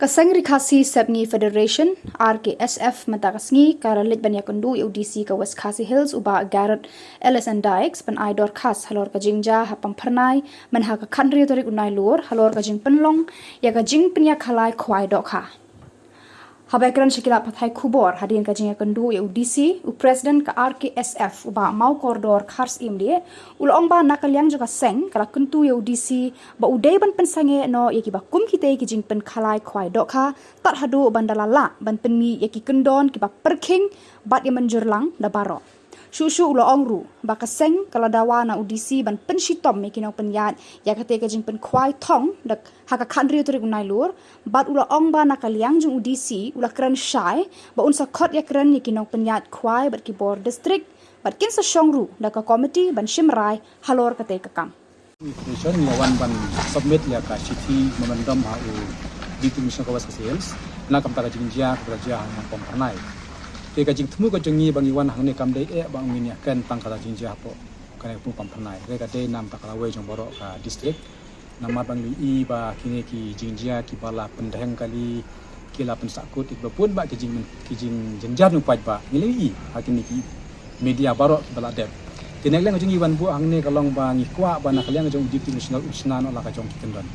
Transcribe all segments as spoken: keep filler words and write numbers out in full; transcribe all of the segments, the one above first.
Ka Seng Ri Khasi Sepngi Federation, R K S F, mynta ka sngi ka la leit ban ïakynduh ïa u D C ka West Khasi Hills, u Bah Garod Ellison Dykes, ban ai dorkhas halor ka jingjia ha Pamphyrnai mynha ka khathynriew tarik u Nailur halor ka jingpynlong ïa ka jingpynïakhalai khwai dohkha. Haba ïakren sha ki lad pathai khubor hadien ka jingïakynduh ïa u D C, u President ka R K S F, u Bah Mawkordor Kharsyiem Dieh, u la ong ba na ka liang jong ka seng ka la kyntu ïa u D C ba u dei ban pynsangeh noh ïa kiba kum kitei ki jingpynkhalai khwai dohkha tad haduh ban da la lah ban pynmih ïa ki kyndon kiba pyrkhing bad ïa mynjur lang da baroh. Shuh shuh u la ong ruh ba ka seng ka la dawa na u D C ban pynshitom ïa ki nongpynïaid ïa katei ka jingpynkhwai thong da ha ka khathynriew tarik u Nailur, bad u la ong ba na ka liang jong u D C u la kren shai ba un sa khot ïakren ïa ki nongpynïaid khwai bad ki bor district, bad kin sa shong ruh da ka komiti ban shim rai halor katei ka kam. Information ïa wan ban submit ïa ka shithi memorandum ha u Deputy Commissioner ka West Khasi Hills na ka bynta ka jingjia kaba la jia ha Pamphyrnai. Te ka jingthmu ka jong ngi ba ngi wan hangne kam dei eh ba ngin ïakren tang kata jingjia hapoh kane ka Pamphyrnai. Te ka dei na ka bynta ka lawei jong baroh ka district. Namar ba ngi i ba kine ki jingjia kiba la pyndheng kali, ki la pynsahkut, kiba bun bah ki jing, ki jingjynjar jong paidbah, ngi la i ha kine ki media baroh kiba la dep. Te na ka liang jong ngi ban buh hangne ka long ba ngi kwah ba na ka liang jong u Deputy Commissioner u shna noh la ka jong ki kyndon.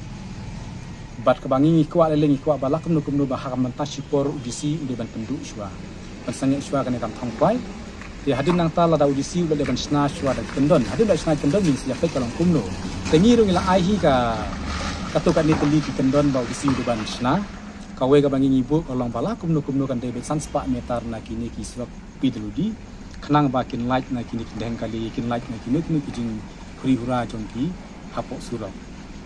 Bad kaba ngi, ngi kwah lei lei ngi kwah ba la kumno kumno ba ha ka mynta shipor u D C u dei ban pynduh shuwa, ban sangeh shuwa kane ka kam thong khwai. Te hadien nangta lada u D C u la dei ban shna shuwa da ki kyndon, hadien ba shna ki kyndon ngin sa ïa peit ka long kumno. Te ngi ruh ngi la ai hi ka, kato katne tylli ki kyndon ba u D C u dei ban shna. Kawei kaba ngi, ngi buh ka long ba la kumno kumno kan dei beit san spah meter na kine ki surok P W D, khnang ba kin lait na kine ki dheng kali, kin lait na kine kine ki jinghuri hura jong ki hapoh surok.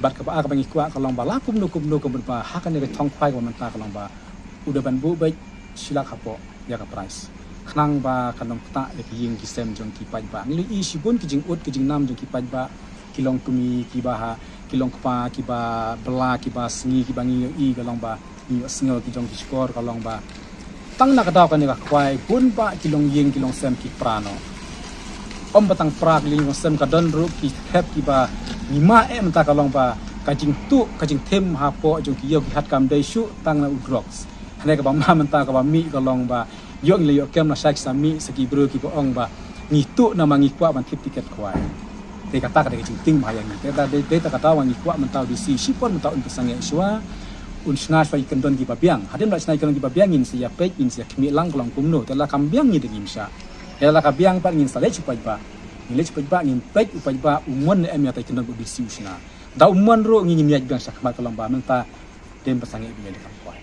Bad kaba ar kaba ngi kwah ka long ba la kumno kumno kumno ba ha kane ka thong khwai kaba mynta ka long ba u dei ban buh beit shi lak hapoh ïa ka prize, khnang ba kan ym ktah ïa ki ïing ki sem jong ki paidbah. Ngi la i shibun ki jingud ki jingnam jong ki paidbah, ki long kmie, kiba ha, ki long kpa, kiba bylla, kiba sngi, kiba ngi ïohi ka long ba ngi ïohsngew ki jong ki shkor ka long ba tang na ka daw kane ka khwai bun bah ki long ïing ki long sem ki pra noh. Ym ba tang pra ki ïing long sem, ka don ruh ki thep kiba ngi ma eh mynta ka long ba ka jingtuh ka jingthim hapoh jong ki ïew ki hat kam dei shuh tang na u drugs. Hynrei kaba ma mynta kaba mih ka long ba ïoh ngi la ïoh kem lashai ki sa mih sa ki briew kiba ong ba ngi tuh namar ngi kwah ban thip tiket khwai. Te kata ka dei ka jingtieng ba ha ïa ngi. Te da dei, dei ta kata ba ngi kwah mynta u D C shipor mynta un pynsangeh shuwa, un shna shuwa ïa ki kyndon kiba biang. Hadien ba la shna ïa ki kyndon kiba biang ngin sa ïa peit, ngin sa ïa khmih lang ka long kumno. Te la kam biang ngi dei ngim shah. Te la ka biang pat ngin sa leit sha u paidbah. Ngin leit sha u paidbah, ngin peit u paidbah u mon ne em ïa ta ki kyndon ba u D C u shna. Da u mon ruh ngi ngin ïaid biang sha khmat ka long ba mynta dei ban pynsangeh beit ïa ka kam khwai.